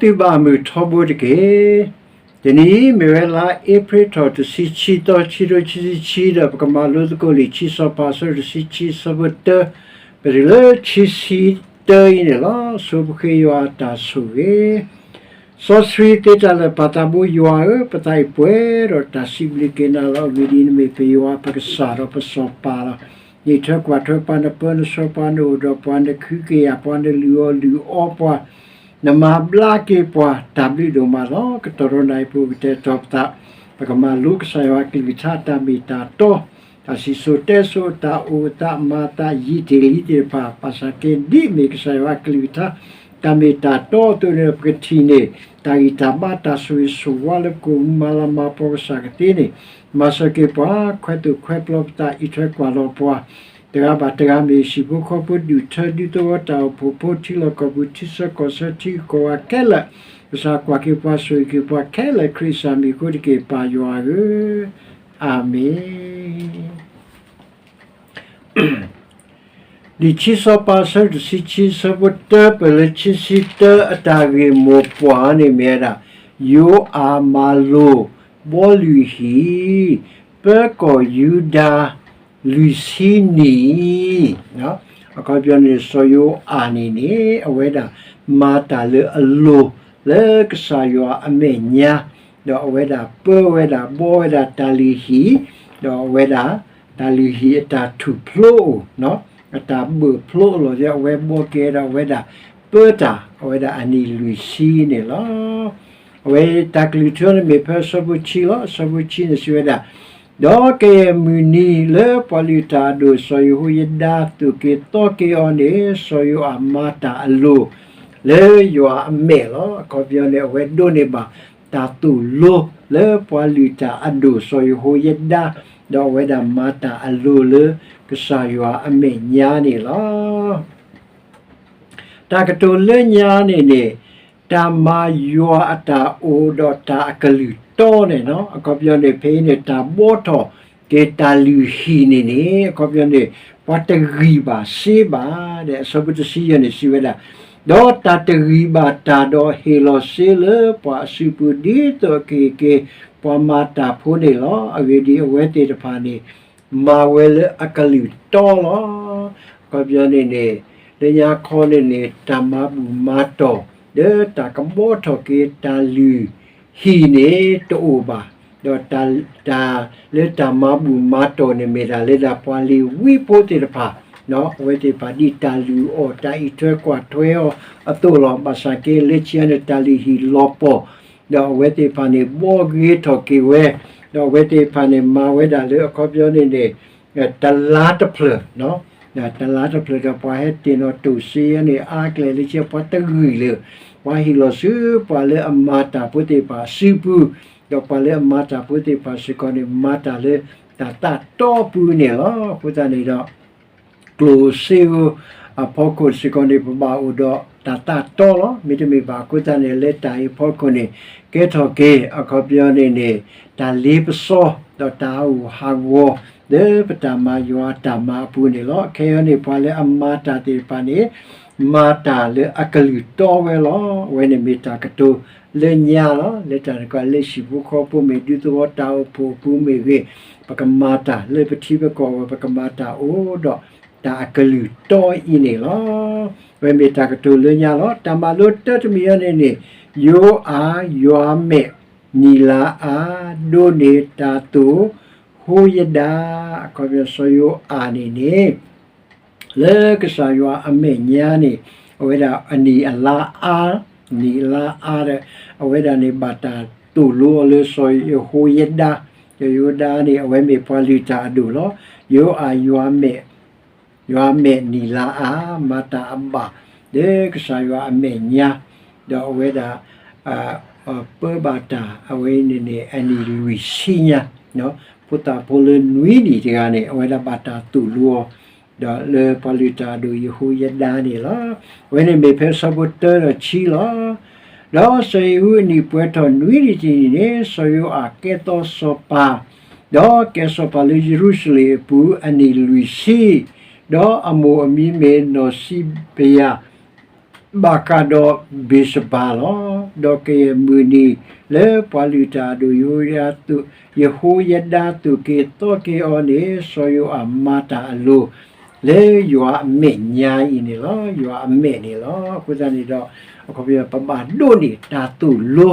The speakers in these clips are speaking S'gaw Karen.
သုဘၣ်မုာ်ထီဘိတက့ၢ်. တနံၤအံၤမ့ၢ်ဝဲလါအ့ဖြ့ၣ်ထီၣ်တဆံခံသီ ခံကထိခံဆံခံ ဒီးပကမၤလိသကိးလံာ်ခံစီၤပၤ အဆၢဒိၣ်တဆံခံ အဆၢဖိတၢ ပတုၤလၢခံဆံတၢအံၤန့ၣ်လီၤ. ဆိပဃ့ယွၤအတၢ်ဆိၣ်ဂ့ၤ စီဆှံသ့တၢ်လၢာ် ပၢ်သးဘိယွၤဧၢ, ပသးအံၤပှဲၤဒီး တၢ်စံးဘျုးက့ၤနၤလီၤ. အဂ့ၢ်ဒ်အံၤ, နမ့ၢ်ပယွၤပကစၢ်ဒီးပစီၤပၤလီၤ. နအံးထွဲကွၢ်ထွဲပှၤ, နပၢနဆှၢပှၤ, နအိၣ်ဒီးပှၤ, နခုကယာ်ပှၤ, နလုၢ်အီၣ်လုၢ်အီပှၤ, နမၤဘျါက့ၤပှၤ, တၢ်ဘျုးဒိၣ်မးလီၤ. ကတီၢ်ဒီးနၤအံၤ ပကတဲာ်ကတီၤပသး, ပကမၤလိကစၢ်ယွၤအကလုၢ်ကထါ တၢ်မ့ၢ်တၢ်တီ, တၢ်စံၣ်စိၤတဲစိၤ, တၢ်အိၣ်သးမၤသး, ယံာ်တ့ၢ်လံသ့ၣ်တဖၣ်, ဘၣ်ဆၣ်က့ဒ်အမ့ၢ်ကစၢ်ယွၤအကလုၢ်ကထါ တၢ်မ့ၢ်တၢ်တီအသိးန့ၣ် ပကထံၣ်န့ၢ် တၢ်ဂံၢ်တၢ်ဘါ တၢ်ဆိၣ်ဂ့ၤဆိၣ်ဝါလၢ ပကအိၣ်မုာ်မၤလၤမၤကပီၤကစၢ်ကသ့န့ၣ်, မၤစၢၤက့ၤပှၤ, ခွဲးသိၣ်ခွဲးပျီပသး, အံးထွဲကွၢ်လီၤပှၤ, တဂၤဘၣ်တဂၤ မ့ၢ်ဟံၣ်ဖိဃီဖိ, ဒူၣ်ထၢဒူသဝီ, တၢ်အိၣ်ဖှိၣ်ဖိ, ထံလီၢ်ကီၢ်ပူၤ, ထံဆၢကီၢ်ဆၢထံကီၢ်ဂၤခဲလၢာ်, ကစၢ်ကွၢ်က့ၤပှၤ ဆိၣ်ဂ့ၤက့ၤပှၤခဲလၢာ် ခရံာ်ကစၢ်မံၤအဃိတက့ၢ် ပၢ်ယွၤဧၢ, အၤမ့ၣ်. လံာ်ခံစီၤပၤ အဆၢဒိၣ်တဆံခံ အဆၢဖိတၢ ပၢၢ်လၢခံဆံတၢ အတၢ်ဂ့ၢ်မိၢ်ပှၢ်န့ၣ်မ့ၢ်ဝဲဒၣ် ယိၤအၤမၤလိာ်ဘှီလွံၢ်ဟံၣ် ပၢကီၢ်ယူဒၤ လွံၢ်ဆံနံၣ်, အခီပညီန့ၣ် စီၤယိၤအၤန့ၣ်န့ၣ် အဝဲဒၣ်မၤတၢ်လၢအလိၤလၢကစၢ်ယွၤအမဲာ်ညါ, ဒီးအဝဲဒၣ်ပၢဝဲဒၣ်ဘှီဝဲဒၣ်တၢ်လုၢ်ဟံၣ်, ဒီးအဝဲဒၣ် တၢ်လုၢ်ဟံၣ်အတၢ်ထူၣ်ဖျိအိၣ်, အတၢ်ဘၢၣ်ဖျိအလီၢ် အဝဲဘှီက့ၤဒီးအဝဲဒၣ်ပၢတၢ် အဝဲဒၣ်အနံၣ်လွံၢ်ဆံန့ၣ်လီၤ. အဝဲတၢ်ကလုၢ်ထူန့ၣ်မ့ၢ်ဖဲအဆၢဖိခံလီၤ. အဆၢဖိခံန့ၣ်စံးဝဲဒၣ်, ဒီးကယဲၢ်မုၢ်နံၤလၢပှၤလုၢ်တၢ်အဒိၣ် စီၤယဟိယဒၤသိၣ်က့ၤသီက့ၤအီၤန့ၣ် စီၤယိၤအၤမၤတၢ်အလိၤလၢယွၤအမဲာ်လီၤ. အခီပညီန့ၣ် အဝဲဒိးန့ၢ်ဘၣ်တၢ်သိၣ်လိလၢပှၤလုၢ်တၢ်အဒိၣ် စီၤယဟိယဒၤ, ဒီးအဝဲဒၣ်မၤတၢ်အလိၤလၢကစၢ်ယွၤအမဲာ်ညါန့ၣ်လီၤ. တၢ်ကတိၤလၢညါန့ၣ်န့ၣ်, တၢ်မၤယွၤအတၢ်အိၣ်ဒီးတၢ်အကလုၢ်တီန့ၣ်လီၤ. အခီပညီန့ၣ် ဖဲအံၤန့ၣ် တၢ်ဘှီထီၣ်က့ၤတၢ်လုၢ်ဟံၣ်န့ၣ်န့ၣ် အခီပညီန့ၣ် ပှၤတဂံၢ်ဘၣ်စ့ဘၣ်ဒီး အဆၢဖိတဆံယဲၢ်န့ၣ်စံးဝဲဒၣ်, ဒီးတၢ်တဂံၢ်ဘၣ်တၢ်ဒီးဟ့ၣ်လီၤစ့လၢပှၤအစုပူၤ ဒ်သိးအကဟ့ၣ်က့ၤပှၤမၤတၢ်ဖိန့ၣ်လီၤ. အဂ့ၢ်ဒ်အံၤ, အဝဲသ့ၣ်တဖၣ်န့ၣ် မၤဝဲလၢအကလုၢ်တီလီၤ. အခီပညီန့ၣ်န့ၣ်, လၢညါခီန့ၣ်န့ၣ် တၢ်မၤဘူၣ်မၤတီၢ် ဒီးတၢ်ကဘှီထီၣ်က့ၤတၢ်လုၢ်ဟံၣ်န့ၣ်တအိၣ်ဘၣ်, ဒီးတၢ်လၢတၢ်မၤဘူၣ်မၤတီၢ်န့ၣ် မ့ၢ်ဒၣ်လၢဒၣ်ပှၤလ့ၤဝံဖိသ့ၣ်တဖၣ်, အဝဲသ့ၣ်တဖၣ်ဒ်တၢ်လုၢ်အီၣ် တၢ်အံးထွဲကွၢ်ထွဲအီၤအသိးလီၤ. ဘၣ်ဆၣ်က့လၢခံန့ၣ် တၢ်လုၢ်ဟံၣ်လီၤပှီၢ်, ဒီးအဝဲသ့ၣ်တဖၣ်န့ၣ် ဘှီဂ့ၤထီၣ်က့ၤဝဲ, ဒီးအဝဲသ့ၣ်တဖၣ်န့ၣ် မၤဝဲဒၣ်လၢအခီပညီန့ၣ်န့ၣ် တလါတဖျၢၣ်, တလါတဖျၢၣ်ဒီးပှၤဟဲတ့ၢ်နီၣ်တိၢ်စ့န့ၣ် အါကျဲလၢခံ ပှၤတဂံၢ်လၢၤ, ပှၤဟ့ၣ်လီၤဆူပှၤလၢအမၤတၢ်ဖိသ့ၣ်တဖၣ်အစုပူၤ, ဒီးပှၤလၢအမၤတၢ်ဖိသ့ၣ်တဖၣ်စ့ၢ်ကီးန့ၣ် မၤတၢ်လၢတၢ်သးတီပူၤန့ၣ်လီၤ. အဃိသတးန့ၣ်ဒီး ကျိၣ်စ့ဧိၤအဖီခိၣ်စ့ၢ်ကီးန့ၣ် ပဘၣ်အိၣ်ဒီးတၢ်သးတီလီၤ. မ့တမ့ၢ်ဘၣ်အဃိသတးန့ၣ် လၢတၢ်အံၤအဖီခိၣ်န့ၣ် ကဲထီၣ်က့ၤအခီပညီန့ၣ်န့ၣ် တၢ်လ့ပစီ ဒီးတၢ်ဟးဂူာ်ဟးဂီၤ လၢပတၢ်မၤယွၤအတၢ်မၤအပူၤန့ၣ်လီၤ. ခဲအံၤန့ၣ် ပှၤလၢအမၤတၢ်သ့ၣ်တဖၣ်န့ၣ် မၤတၢ်လၢအကလုၢ်တီဝဲလီၤ. အဝဲန့ၣ်မ့ၢ်တၢ်ကတိၤလၢညါလီၤ. လၢတၢ်န့ၣ်ကီး လၢဟံၣ်ဖိဃီဖိမ့ၢ်ဂ့ၤ ဒူသဝီတၢ်အိၣ်ဖှိၣ်အပူၤမ့ၢ်ဂ့ၤ, ပကမၤတၢ်လၢပထံပကီၢ်ဝဲ ပကမၤတၢ်အိၣ်ဒီးတၢ်အကလုၢ်တီအံၤန့ၣ်လီၤ. အဝဲမ့ၢ်တၢ်ကတိၤလၢညါလီၤ. တၢ်မၤလိတၢတမံၤအံၤန့ၣ်န့ၣ် ယိၤအၤယွၤမဲာ်နံၣ်လါအါ ဒိးန့ၢ်တၢ်သိၣ်ဟိယဒၤ, အခီပညီစီၤယိၤအၤန့ၣ်န့ၣ် လၢကစၢ်ယွၤအမဲာ်ညါန့ၣ် အဝဲဒၣ်အနံၣ်အလါအါ, နံၣ်အလါအါဒီး အဝဲဒၣ်န့ၣ် ဘၣ်တၢ်သိၣ်လိအီၤလၢစီၤယဟိယဒၤ, စီၤယဟိယဒၤန့ၣ် အဝဲမ့ၢ်ပှၤလုၢ်တၢ်အဒိၣ်လီၤ. ယိၤအၤယွၤမဲာ်, ယွၤမဲာ်နံၣ်လါအါ မၤတၢ်အဘၣ် လၢကစၢ်ယွၤအမဲာ်ညါ, ဒီးအဝဲဒၣ် ပၢဘၣ်တၢ် အဝဲန့ၣ်န့ၣ် အနံၣ်လွံၢ်ဆံညါ, ဖိသၣ်ဖိလၢနွံနံၣ်တဂၤန့ၣ် အဝဲဒၣ်ဘၣ်တၢ်သိၣ်လိအီၤ, ဒီးလၢပှၤလုၢ်တၢ်အဒိၣ်ယဟိယဒၤန့ၣ်လီၤ. အဝဲန့ၣ်မ့ၢ်ဖဲအဆၢဖိတၢဒီးခံလီၤ. ဒီးစီၤယဟူအနံၣ်ပှဲၤထီၣ်နွံနံၣ်တနံၣ်န့ၣ် စီၤယိၤအၤကဲသီစီၤပၤ, ဒီးကဲစီၤပၤလၢယရူၤၡလ့ၣ်အပူၤအနံၣ်လွံၢ်ဆံ, ဒီးအမိၢ်အမံၤမ့ၢ်နီၢ်စံဘယၤ ဘၣ်ဃးဒီးဘ့းၡဘၤလီၤ. ဒီးကယဲၢ်မုၢ်နံၤလၢပှၤလုၢ်တၢ်အဒိၣ် ယဟိယဒါသိၣ်က့ၤသီက့ၤအီၤန့ၣ် စီၤယိၤအၤမၤတၢ်အလိၤ လၢယွၤအမဲာ်ညါအံၤန့ၣ်လီၤ. ယွၤအမဲာ်န့ၣ်လီၤ. အဃိသတးန့ၣ်ဒီး အခီပညီ ပဘၣ်ဒိးန့ၢ်တၢ်သိၣ်လိ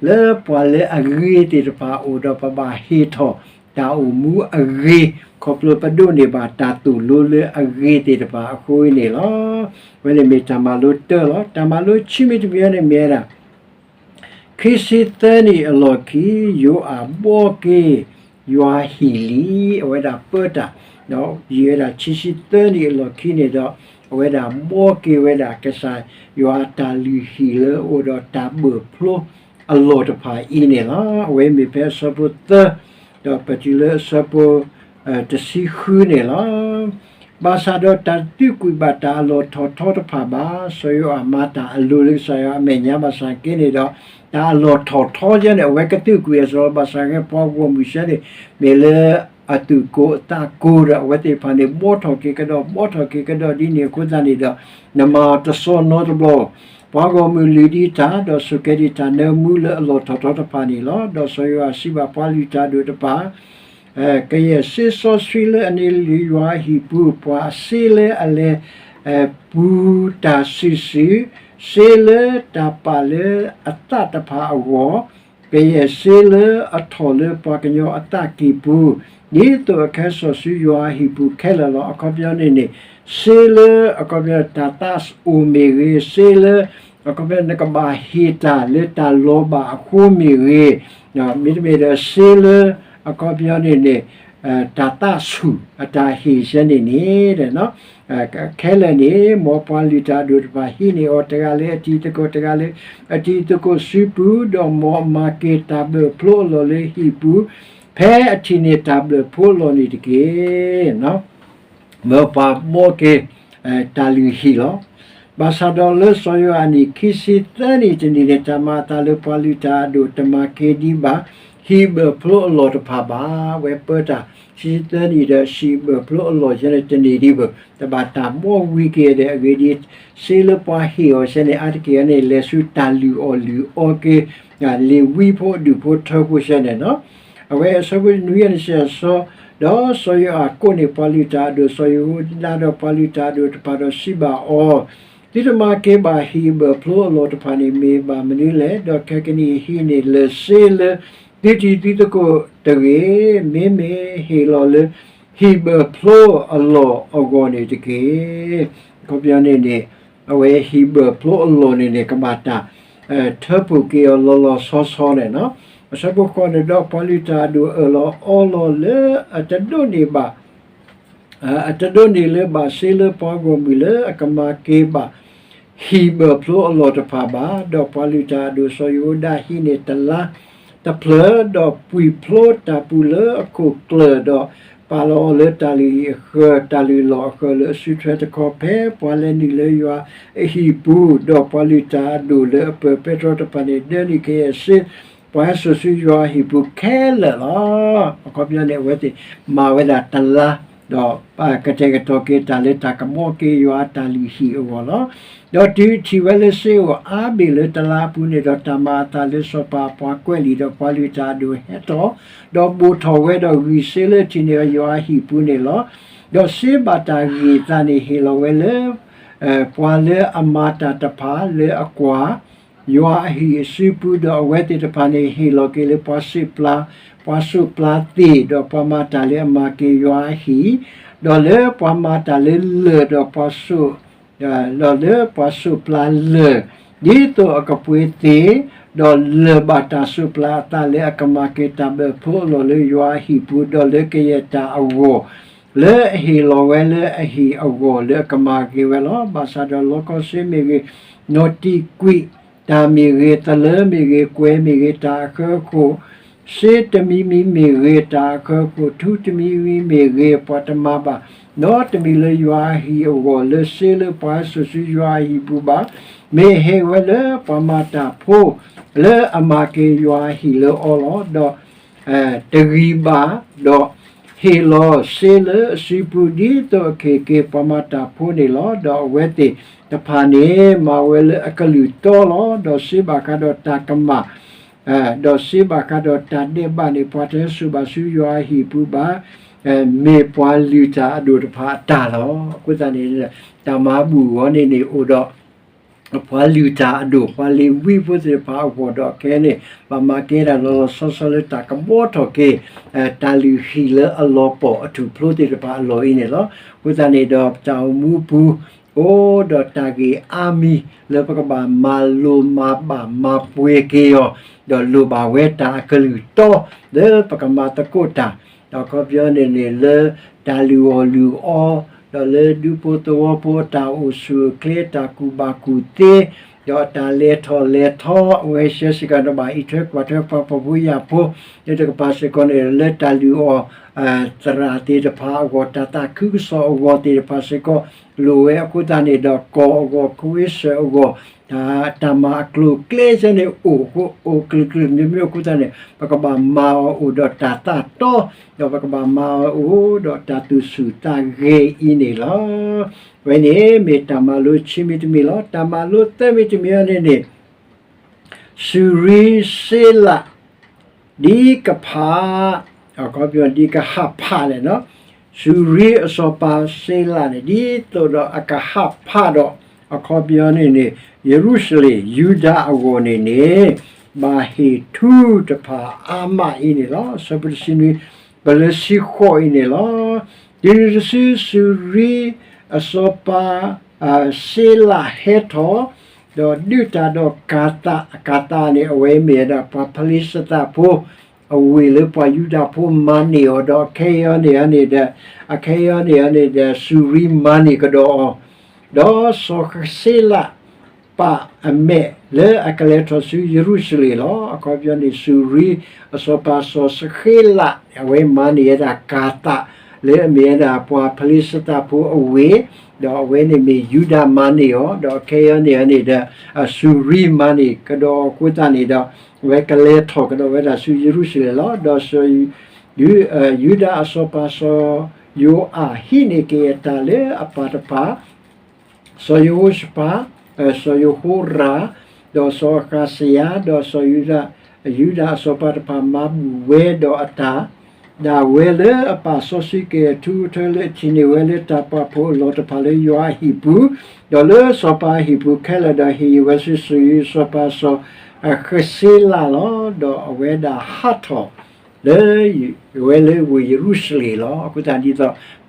လၢပှၤလၢအဂ့ၤသ့ၣ်တဖၣ်အအိၣ်ဒီး ပဘၣ်ဟ့ၣ်ထီၣ်တၢ်အိၣ်မူအဂ့ၤ ခီဖျိပဒိးန့ၢ်ဘၣ်တၢ်သိၣ်လိလၢအဂ့ၤသ့ၣ်တဖၣ်အဃိန့ၣ်လီၤ. အဝဲန့ၣ်မ့ၢ်တၢ်မၤလိတၢလီၤ. တၢ်မၤလိခံမံၤတမံၤန့ၣ်မ့ၢ်ဝဲဒၣ် ခံဆံသၢနံၣ်အလီၢ်ခံ ယိၤအၤဘှီက့ၤယွၤဟံၣ်လံ. အဝဲဒၣ်ပၢတၢ်, ယံာ်ဝဲဒၣ်ခံဆံသၢနံၣ်အလီၢ်ခံန့ၣ်ဒီး အဝဲဒၣ်ဘှီက့ၤဝဲဒၣ် ကစၢ်ယွၤအတၢ်လုၢ်ဟံၣ်လၢအအိၣ်ဒီးတၢ်ဘၢၣ်ဖျိအလီၢ်တဖၣ်အံၤန့ၣ်လီၤ. အဝဲမ့ၢ်ဖဲအဆၢဖိသၢ ဒီးပတုၤလၢအဆၢဖိ တဆံဃုန့ၣ်လီၤ. ဘၣ်ဆၣ်ဒီးတၢ်တသုကွံာ်ဘၣ်တၢ်အလီၢ်ထီၣ်ထီတဖၣ်ဘၣ်. စီၤယိၤအၤမၤတၢ်အလိၤလၢကစၢ်ယွၤအမဲာ်ညါဘၣ်ဆၣ်က့န့ၣ်ဒီး တၢ်အလီၢ်ထီၣ်ထီယဲန့ၣ် အဝဲကသုကွံာ်အစီၤလီၤ. ဘၣ်ဆၣ်က့ပှၤဂီၢ်မုၢ်ဆဲန့ၣ် မ့ၢ်လၢအသူၣ်ကိးအသးကိးဒီး အဝဲသ့ၣ်တဖၣ်န့ၣ် ဘှီထီၣ်က့ၤကဒီး ဘှီထီၣ်က့ၤကဒီးဒ်န့ၣ်အဃိသတးန့ၣ်ဒီး နမၤအီၤတစီနီတဘျီ ပှၤဂီၢ်မုၢ်လုၢ်ဒံးတၢ် ဒီးဆိၣ်ကဲၤဒံးတၢ်နၢမူလၢအလီၢ်ထီၣ်ထီတဖၣ်န့ၣ်လီၤ. ဒီးစီၤယိၤအၤစံးဘၣ်ပှၤလုၢ်တၢ်အဒိၣ်တဖၣ် ကယဲၢ်စ့စီဆှံလၢအန့ၢ်လၢယွၤအဟံၣ်ပူၤ ပှၤအစ့လၢအလဲၤ ပူၤတၢ်စုာ်စုာ်, စ့လၢတၢ်ပာ်လၢအသးတဖၣ်အဂီၢ်, ကယဲၢ်စ့လၢအထီၣ်လၢပှၤကညီအသးကံၢ်ပူၤ, ဒ်သိးအကဟဲစီၣ်ဆှံယွၤအဟံၣ်ပူၤခဲလၢာ်လီၤ. အခီပညီန့ၣ်န့ၣ် စ့လၢ အခီပညီ တၢ်သးအိၣ်မ့ၢ်ဂ့ၤ, စ့လၢ အခီပညီ နကဘၣ်ဟ့ၣ်တၢ်လၢတၢ်လီၤဘၣ်အဃိမ့ၢ်ဂ့ၤ, မ့တမ့ၢ်ဒီးစ့လၢ အခီပညီန့ၣ်န့ၣ် တၢ်သးဆူၣ်အတၢ်ဟ့ၣ်ဆဲန့ၣ်န့ၣ် ခဲလၢာ်န့ၣ် မ်ပှၤလုၢ်တၢ်အဒိၣ်တဖၣ်ဟံးန့ၢ်အီၤ တဂၤလၢအတံၤသကိး တဂၤလၢအတံၤသကိးစုပူၤ, ဒီးမ်အမၤက့ၤတၢ်ဘျၢၣ်ဖျိအလီၢ်လၢဟံၣ်ပူၤ, ဖဲအထံၣ်န့ၢ်တၢ်ဘျၢၣ်ဖျိအလီၢ်န့ၣ်တက့ၢ်. မ်ပှၤဘှီက့ၤ တၢ်လုၢ်ဟံၣ်လီၤ. ဘၣ်ဆၣ်ဒီးလၢစီၤယိၤအၤနံၣ် ခံဆံသၢနံၣ်တနံၣ်န့ၣ် တၢ်မၤအသးလၢပှၤလုၢ်တၢ်အဒိၣ်တမၤက့ၤဒံးဘၣ် ဟံၣ်ဘၢၣ်ဖျိအလီၢ်တဖၣ်ဘၣ်. ဝဲပၢတၢ် ခံဆံသၢနံၣ်ဒီး ဟံၣ်ဘၢၣ်ဖျိအလီၢ်ယဲန့ၣ်တန့ၢ်ဒံးဘၣ်, တဘၣ်တၢ်ဘှီဝံၤက့ၤဒီး အဂ့ၢ်ဒ်အံၤ, စ့လၢပှၤဟ့ၣ်အီၤဆဲန့ၣ် အါတက့ၢ်အံၤန့ၣ် လဲၤဆူတၢ်လုၢ်အီၣ်လုၢ်အီက့ၤ လ့ၤဝံဖိဒူၣ်ဖိထၢဖိဆဲန့ၣ်လီၤ. အဝဲအဆၢဖိနွံအနံၣ်စံးအစီ, ဒီးစီၤယိၤအၤကိးန့ၢ်ပှၤလုၢ်တၢ်အဒိၣ်, စီၤယဟိၤဒၤဒီးပှၤလုၢ်တၢ်အဒိၣ်တဖၣ်ဒီးစံးဘၣ်အီၤ, သုတမၤက့ၤဘၣ်ဟံၣ်ဘၢၣ်ဖျိအလီၢ်တဖၣ်န့ၣ်မ့ၢ်ဘၣ်မနုၤလဲၣ်. ဒီးခဲကနံၣ်အံၤဟံးန့ၢ်လၢာ်စ့လၢ သုတံၤသုသကိးတဂ့ၤ, မ့မ့ၢ်ဟ့ၣ်လီၤလၢ ဟံၣ်ဘၢၣ်ဖျိအလီၢ်အဂီၢ်န့ၣ်တက့ၢ်. အခီပညီန့ၣ်န့ၣ် အဝဲဟံၣ်ဘၢၣ်ဖျိအလီၢ်န့ၣ်န့ၣ် ကဘၣ်တၢ် ထၢဖှိၣ်က့ၤအီၤလီၤလီၤဆီဆီန့ၣ်လီၤ. အဆၢဖိဃိးန့ၣ်ဒီး ပှၤလုၢ်တၢ်အဒိၣ်အၢၣ်လီၤအီလီၤလၢအတဒိးန့ၢ်ဘၣ် အတဒိးန့ၢ်လၢၤဘၣ်စ့လၢပှၤဂီၢ်မုၢ်လၢအကမၤက့ၤဘၣ် ဟံၣ်ဘၢၣ်ဖျိအလီၢ်တဖၣ်ဘၣ်. ဒီးပှၤလုၢ်တၢ်အဒိၣ်စီၤယဟိၤဒၤဟံးန့ၢ်တလါတဖျၢၣ်, ဒီးပှံာ်ဖျိတၢ်ပူၤလၢအခိၣ်ကျၢၢ်, ဒီးပာ်လီၤအီၤလၢတၢ်လုၢ်ဟံၣ်အဃၢၤ, တၢ်လုၢ်လီၢ်အဃၢၤလၢအစုထွဲတခီ, ဖဲပှၤလဲၤနုာ်လၢယွၤအဟံၣ်ပူၤ, ဒီးပှၤလုၢ်တၢ်အဒိၣ်လၢအပၢၢ်ပဲတြီတဖၣ်န့ၣ် ဒၢနုာ်ကယဲၢ်စ့ ပှၤဟဲစိာ်ဆူယွၤအဟံၣ်ပူၤခဲလၢာ်လီၤ. အခီပညီန့ၣ် အဝဲသ့ၣ်မၤဝဲဒၣ်တလါ, ဒီးကတဲာ်ကတီၤက့ၤတၢ်လၢတၢ်ကဘှီက့ၤယွၤအတၢ်လုၢ်ဟံၣ်အဂီၢ်လီၤ. ဒီးတုၤထံၣ်ဝဲလၢစ့အိၣ်အါဘ့ၣ်လၢတလါအပူၤန့ၣ်ဒီး တၢ်မၤအသးလၢစီၤပၤအပှၤကွဲးလံာ်ဒီးပှၤလုၢ်တၢ်အဒိၣ်ဟဲထီၣ်, ဒီးဘိၣ်ထီၣ်ဝဲဒီးဂံၢ်စ့လၢထံၣ်န့ၢ်ယွၤအဟံၣ်ပူၤန့ၣ်လီၤ. ဒီးစ့ဘၣ်တၢ်ဂံၢ်အသးန့ၣ်ဟ့ၣ်လီၤဝဲလၢ ပှၤလၢအမၤတၢ်တဖၣ်လၢအကွၢ် ယွၤအဟံၣ်အစုပူၤ, ဒီးအဝဲသ့ၣ်တဖၣ်န့ၣ် ဟ့ၣ်လီၤက့ၤလၢပှၤစူးပျၤ, ပှၤစူးပျၤသ့ၣ်, ဒီးပှၤမၤတၢ်လၢအမၤက့ၤယွၤအဟံၣ်, ဒီးလၢပှၤမၤတၢ်လၢလၢၢ်, ဒီးပှၤစူး, ဒီးလၢပှၤစူးပျၤလၢၢ်, ဒ်သိးအကပှ့ၤသ့ၣ်, ဒီးလၢၢ်ဘၣ်တၢ်စူးပျၤအသးလၢအကမၤက့ၤတၢ်ဘျၢၣ်ဖျိအလီၢ်လၢယွၤအဟံၣ်ပူၤ, ဒီးလၢကယဲၢ်တၢ်အဂီၢ် လၢအဟ့ၣ်လီၤဝဲလၢအဟံၣ်အဂီၢ်လၢအကမၤက့ၤဝဲလီၤ. ဘၣ်ဆၣ်ဒီးလီကီစ့မ့ၢ်ဂ့ၤ, နီၣ်တံၢ်ကွံာ်တၢ်မ့ၢ်ဂ့ၤ, သလၢမ့ၢ်ဂ့ၤ, ကွဲၤမ့ၢ်ဂ့ၤ, တၢ်အဃၢအဃိၣ်, စ့တမံၤမံၤမ့ၢ်ဂ့ၤ, တၢ်အဃၢအဃိၣ်ထူတမံၤမံၤမ့ၢ်ဂ့ၤ, ပှၤတမၤဘၣ်နီတမံၤလၢယွၤအဟံၣ်အဂီၢ် လၢစ့လၢပှၤဟဲစိာ်ဆူယွၤအဟံၣ်ပူၤဘၣ်. မ့ၢ်ဟ့ၣ်ဝဲလၢပှၤမၤတၢ်ဖိ လၢအမၤက့ၤယွၤအဟံၣ်လၢအီၤလီၤ. ဒီး တဂံၢ်ဘၣ်, ဒီး ဟ့ၣ်လီၤစ့လၢအစုပူၤ ဒ်သိးအကဟ့ၣ်က့ၤပှၤမၤတၢ်ဖိန့ၣ်လီၤ. ဒီးအဝဲသ့ၣ်တဖၣ်န့ၣ် မၤဝဲလၢအကလုၢ်တီလီၤ. ဒီးစ့ဘၣ်ဃးဒီးတၢ်ကမၣ် ဒီးစ့ဘၣ်ဃးဒီးတၢ်ဒဲးဘးန့ၣ် ပှၤတဟဲစိာ်ဘၣ်ဆူယွၤအဟံၣ်ပူၤဘၣ်, မ့ၢ်ပှၤလုၢ်တၢ်အဒိၣ်တဖၣ်အတၢ်လီၤ. အဃိသတးန့ၣ် တၢ်မၤဘူၣ်အီၤန့ၣ်န့ၣ်အိၣ်ဒီး ပှၤလုၢ်တၢ်အဒိၣ် ပှၤလ့ၤဝံဖိသ့ၣ်တဖၣ်အဂီၢ်ဒီးခဲအံၤန့ၣ် ဘၣ်မၤကဲဒၣ်လီၤလီၤဆီဆီလၢတၢ်ကဘှီထီၣ်က့ၤ တၢ်လုၢ်ဟံၣ်လၢအလီၤပှီၢ်အထူၣ်ဖျိသ့ၣ်တဖၣ်အလီၢ်အံၤန့ၣ်လီၤ. အဃိသတးန့ၣ်ဒီး ပတၢ်အိၣ်မူပူၤ အိၣ်ဒီးတၢ်ဂ့ၢ်အါမံၤ လၢပကဘၣ်မၤလိၤမၤဘၣ်မၤပှဲၤက့ၤအီၤ, ဒီးလိၣ်ဘၣ်ဝဲတၢ်အကလုၢ်တီ လၢပကမၤသကိးတၢ်, ဒီးအခီပညီန့ၣ်န့ၣ် လၢတၢ်လုၢ်အီၣ်လုၢ်အီ ဒီးလၢဒူဖိသဝီဖိအတၢ်အိၣ်ဆူၣ်အိၣ်ချ့ တၢ်ကူၣ်ဘၣ်ကူၣ်သ့ ဒီးတၢ်လဲၤထီၣ်လဲၤထီ အဝဲဆှၢစ့ၢ်ကီးတဘၣ်အံးထွဲကွၢ်ထွဲပှၤဖှီၣ်ဖိယာ်ဖိ လၢတကပၤစ့ၢ်ကီးန့ၣ် လၢတၢ်လုၢ်အီၣ် သရၣ်သ့ၣ်တဖၣ်အဂီၢ် တၢ်သးခုကစီၣ်အဂီၢ်သ့ၣ်တဖၣ်စ့ၢ်ကီး လိၣ်ဝဲအဃိသတးန့ၣ်ဒီး ကီၢ်အဂီၢ် ကဝ့စၢၣ်အဂီၢ် တၢ်မၤအကျိၤအကျဲဆၢန့ၣ် အိၣ်အိၣ်ကလုာ်ကလုာ် မ့မ့ၢ်အဃိသတးန့ၣ် ပကဘၣ်မၤအီၤအိၣ်ဒီးတၢ်သးတီ ဒီးပကဘၣ်မၤအီၤအိၣ်ဒီးတၢ်သူၣ်ဆူၣ်သးဂဲၤအံၤန့ၣ်လီၤ. ဝဲန့ၣ်မ့ၢ်တၢ်မၤလိခံမံၤတမံၤလီၤ. တၢ်မၤလိသၢမံၤတမံၤအံၤန့ၣ်န့ၣ် စူၤရံစ့လး ဒ်ကဖး အခီပညီဒ်ကဟးဖးလဲၣ်, စူၤရံအစီၤပၤစ့လးန့ၣ် ဒ်သိးဒီးအကဟးဖးဒီး အခီပညီန့ၣ်န့ၣ် ယရူၤၡလ့ၣ် ယူဒၤအဂီၢ်န့ၣ်န့ၣ် ဘၣ်ဟ့ၣ်ထူတဖၣ်အါမးအံၤန့ၣ်လီၤ. အဆၢဖိတဆံနွံ ပလၢဆံဃိးအံၤန့ၣ်လီၤ. တုၤနုၤတစု စူၤရံအစီၤပၤ စ့လးဟဲထီၣ် ဒီးဒုးတၢ်ဒီးကၤသး, ကၤသးန့ၣ် အဝဲမ့ၢ်ဝဲဒၣ်ပှၤဖလံၡသးဖိ အဝ့ၢ်လၢပှၤယူဒၤဖိမၤန့ၢ်အီၤ ဒီးအခဲအံၤန့ၣ်န့ၣ်ဒီး အခဲအံၤန့ၣ်န့ၣ်ဒီး စူၤရံမၤန့ၢ်ကဒီးအီၤ, ဒီးစီၤဃစ့လး ပာ်အမဲာ်လၢအကလဲၤထီၣ်ဆူယရူၤၡလ့ၣ်လီၤ. အခီပညီန့ၣ် စူၤရံအစီၤပၤစီၤဃ့လး အဝဲမၤန့ၢ်ဝဲဒၣ်ကၤသး လၢအမ့ၢ်ဝဲဒၣ်ပှၤဖလံၡသးဖိအဝ့ၢ်, ဒီးအဝဲန့ၣ်မ့ၢ်ယူဒၤမၤန့ၢ်အီၤ, ဒီးအခဲအံၤန့ၣ်န့ၣ်ဒီး စူၤရံမၤန့ၢ်ကဒီးအဃိသတးန့ၣ်ဒီး အဝဲကလဲၤထီၣ်ကဒီးဝဲဒၣ်ဆူယရူၤၡလ့ၣ်လီၤ. ဒီး ယူဒၤအစီၤပၤစီၤယိၤအၣ်ဟံးန့ၢ်က့ၤအတၢ်လၢအပၢ်တဖၣ် စီၤယဟိၤၡဖး, စီၤယဟိရၣ်, ဒီးစီၤအဃးစယၤ, ဒီးစီၤယုဒၤ, ယူဒၤအစီၤပၤတဖၣ်မၤဘူၣ်ဝဲဒီးအတၢ်, ဒၣ်ဝဲလၢအပာ်စီဆှံက့ၤအထူအထၢလၢအထံၣ်န့ၢ်ဝဲလၢတၢ်ပာ်ဖှိၣ်အလီၢ်တဖၣ်လၢယွၤအဟံၣ်ပူၤ, ဒီးလၢစီၤပၤအဟံၣ်ပူၤခဲလၢာ်ဒီးဟ့ၣ်ယုၢ်ဝဲဆူစူၤရံအစီၤပၤစီၤဃစ့လးလီၤ. ဒီးအဝဲဒၣ်ဟးထီၣ် လၢဝ့ၢ်ယရူၤၡလ့ၣ်လီၤ. အဃိသတးဒ်သိး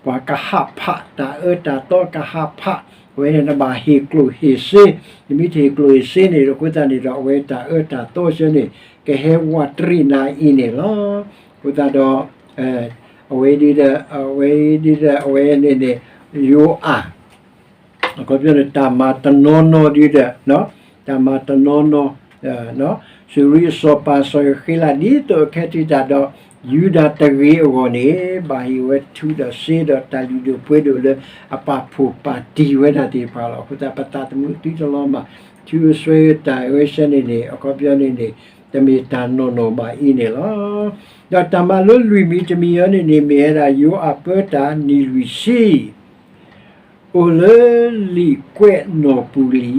ပှၤကဟးဖး တၢ်အၢတၢ်သီကဟးဖး, အဝဲန့ၣ်နဘၣ်ဟ့ၣ်ကျိၣ်ဟ့ၣ်စ့, နမ့ၢ်တဟ့ၣ်ကျိၣ်ဟ့ၣ်စ့န့ၣ် အဃိသတးန့ၣ်ဒီး အဝဲတၢ်အၢတၢ်သီဆၢန့ၣ် ကဟဲဝးတရံးနၤအံၤန့ၣ်လီၤ. အဃိသတးဒီး အဝဲဒ်ဒီး အဝဲဒ်ဒီး အဝဲန့ၣ်န့ၣ် ယိၤအၣ် အခီပညီန့ၣ် တၢ်မၤတနီၤနီၤဒ်ဒီး တၢ်မၤတနီၤနီၤ စူၤရံအစီၤပၤစီၤဃ့လး ဒ်သိးအခဲတုၤတၢ်ဒီး ယူဒၤတဂ့ၤအဂီၢ်န့ၣ် ဘၣ်ဟ့ၣ်ဝဲထူဒီးစ့ဒီးတၢ်လုၢ်ဒိၣ်ပှ့ၤဒိၣ်လၢအပာ်ဖှိၣ်ပာ်တံၢ်ဝဲဒၣ်သ့ၣ်တဖၣ်လီၤ. အဃိသတး ပသးသမူသုတလီၤမၢ် ထူအစွဲတၢ်အဝဲဆၢန့ၣ်န့ၣ် အခီပညီန့ၣ်န့ၣ် တမ့ၢ်တၢ်နီၢ်နီၢ်ဘၣ်အံၤန့ၣ်လီၤ. ဒီးတၢ်မၤလိလွံၢ်မံၤတမံၤအံၤန့ၣ်န့ၣ် မ့ၢ်ဝဲဒၣ်ယိၤအၣ်ပၢတၢ်နံၣ်လွံၢ်ဆံ အိၣ်လၢလံာ်ကွဲးနီၢ်ပူၤလံ.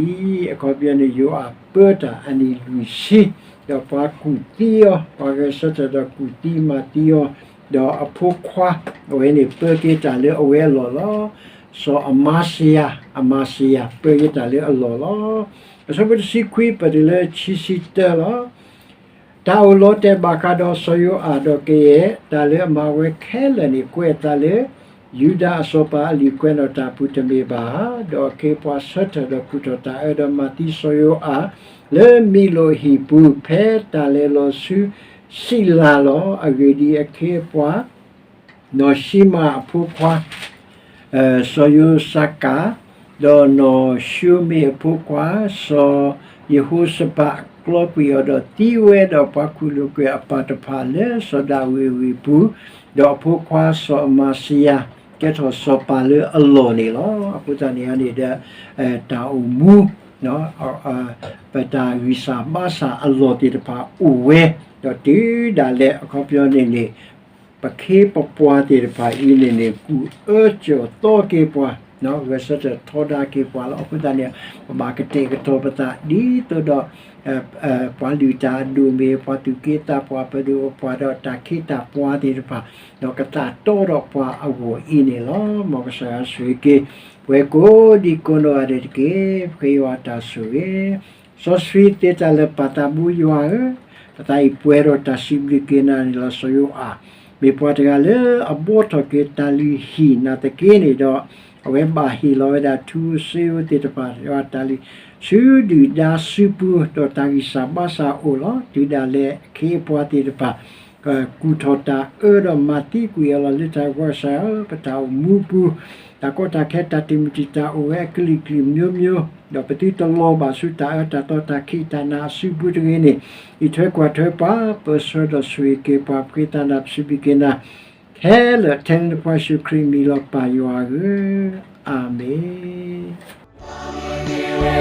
အခီပညီန့ၣ် ယိၤအၣ်ပၢတၢ်အနံၣ်လွံၢ်ဆံ, ဒီးပှၤကူၣ်သံအီၤ, ပှၤဂဲၤဆၢထၢၣ်ဒီးကူၣ်သံမၤသံအီၤ, ဒီးအဖိခွါ အဝဲန့ၣ်ပၢက့ၤတၢ်လၢအဝဲအလီၢ်လီၤ. စီၤအမၤစယၤ, အမၤစယၤပၢက့ၤတၢ်လၢအလီၢ်လီၤ. အဆၢဖိတဆံခွံ ပတုၤလၢတဆံတၢလီၤ. တၢ်အိၣ်လီၤတဲာ်ဘၣ်ဃးဒီးစီၤယိၤအၣ်ဒီးကယဲၢ် တၢ်လၢအမၤဝဲခဲလၢာ်န့ၣ် ကွဲးအသးလၢ ယူဒၤအစီၤပၤအလံာ်ကွဲးနီၣ်တၢ်အပူၤတမ့ၢ်ဘၣ်ဧါ. ဒီးအခ့အပှၤဆၢထၢၣ်ဒီးကူၣ်ထီၣ်တၢ်အၢဒီးမၤသံစီၤယိၤအၣ် လၢမံၤလိာ်အဟံၣ်ပူၤ ဖဲတၢ်လဲၤလီၤဆူစံးလၤလီၤ. အဂ့ၢ်ဒ်အံၤ, အခ့အပှၤ နီၢ်ၡံမၤအဖိခွါ စီၤယိၤစၤကၤ, ဒီးနီၢ်ၡိမ့ၣ်အဖိခွါ စီၤယဟိၤၡဖး ကျီကွံာ်အီၤဒီးသံဝဲ, ဒီးပှၤကူၣ်လိာ်ကွဲးအပၢ်တဖၣ်လၢစီၤဒၤဝံးဝ့ၢ်ပူၤ, ဒီးအဖိခွါစီၤအမၤစယၤ ကဲထီၣ်စီၤပၤလၢအလီၢ်န့ၣ်လီၤ. အဃိသတးန့ၣ်န့ၣ်ဒီး တၢ်အိၣ်မူ ပတၢ်ဂံၢ်စၢ်ဘါစၢ်အလီၢ်သ့ၣ်တဖၣ်အိၣ်ဝဲ, ဒီးတုၤဒၣ်လဲာ်အခီပညီန့ၣ်န့ၣ် ပခ့ပပှၤသ့ၣ်တဖၣ်အံၤန့ၣ်န့ၣ် ကူၣ်အၢစၢၤသီက့ၤပှၤ, ဂဲၤဆၢထၢၣ်ထီဒါက့ၤပှၤလီၤ. အဃိသတးန့ၣ် ပဘၣ်ကတဲာ်ကတီၤပသးဒ်သိးဒီး ပှၤလုၢ်တၢ်အဒိၣ်မ့ၢ် ပှၤသူၣ်က့သးပှၢ် ပဒိၣ်ပပှၢ်ဒီးတၢ်ခ့တၢ်ပှၤသ့ၣ်တဖၣ် ဒီးကသးတီဒီးပှၤအဂီၢ်အံၤန့ၣ်လီၤ. မ်ကစၢ်ယွၤဆိၣ်ဂ့ၤက့ၤ ပဝဲကိးဒံကိးနီၢ်ဂၤဒဲးတက့ၢ်. ပဃ့ယွၤတၢ်ဆိၣ်ဂ့ၤ စီဆှံသ့တၢ်လၢာ်ပၢ်သးဘိယွၤဧၢ, ပသးအံၤပှဲၤဒီးတၢ်စံးဘျုးက့ၤနၤန့ၣ်လီၤ. စီၤယိၤအၤ မ့ၢ်ပှၤတဂၤလၢအဘှီထီၣ်က့ၤတၢ်လုၢ်ဟံၣ်နာ်သက့န့ၣ်ဒီး အဝဲဘၣ်ဟ့ၣ်လီၤဝဲဒၣ်ထူဧိၤစ့ဧိၤသ့ၣ်တဖၣ် တၢ်လုၢ်ဆူဒုၣ်ဒါစုပူၤ ဒီးတၢ်ဂံၢ်စၢ်ဘါစၢ်အိၣ်လီၤ. တုၤဒၣ်လဲာ်အခ့အပှၤသ့ၣ်တဖၣ် ကူၣ်ထီၣ်တၢ်အၢဒီးမၤသံကွံာ်အီၤလီၤ. လၢတၢ်ဂီၤစၢ်ဧၢ ပတၢ်အိၣ်မူပူၤ တၢ်ကီတၢ်ခဲတၢ်တမုာ်တံာ်တာ်အိၣ်ဝဲအကလုာ်ကလုာ်မျိုးမျိုး ဒီးပသုတလီၤဘၣ်ဆူတၢ်အၢတၢ်သီတၢ်ခံးတၢ်နၤအစုပူၤတဂ့ၤန့ၣ် အံးထွဲကွၢ်ထွဲပှၤ ပၢဆှၢဒီးဆိၣ်ဂ့ၤက့ၤပှၤ ပဃ့သးနၤပစံးဘျုးက့ၤနၤ ခဲလၢာ်ထဲနဖိယ့ၣ်ၡူးခရံာ်အမံၤလီၤ ပၢ်ယွၤဧၢ, အၤမ့ၣ်.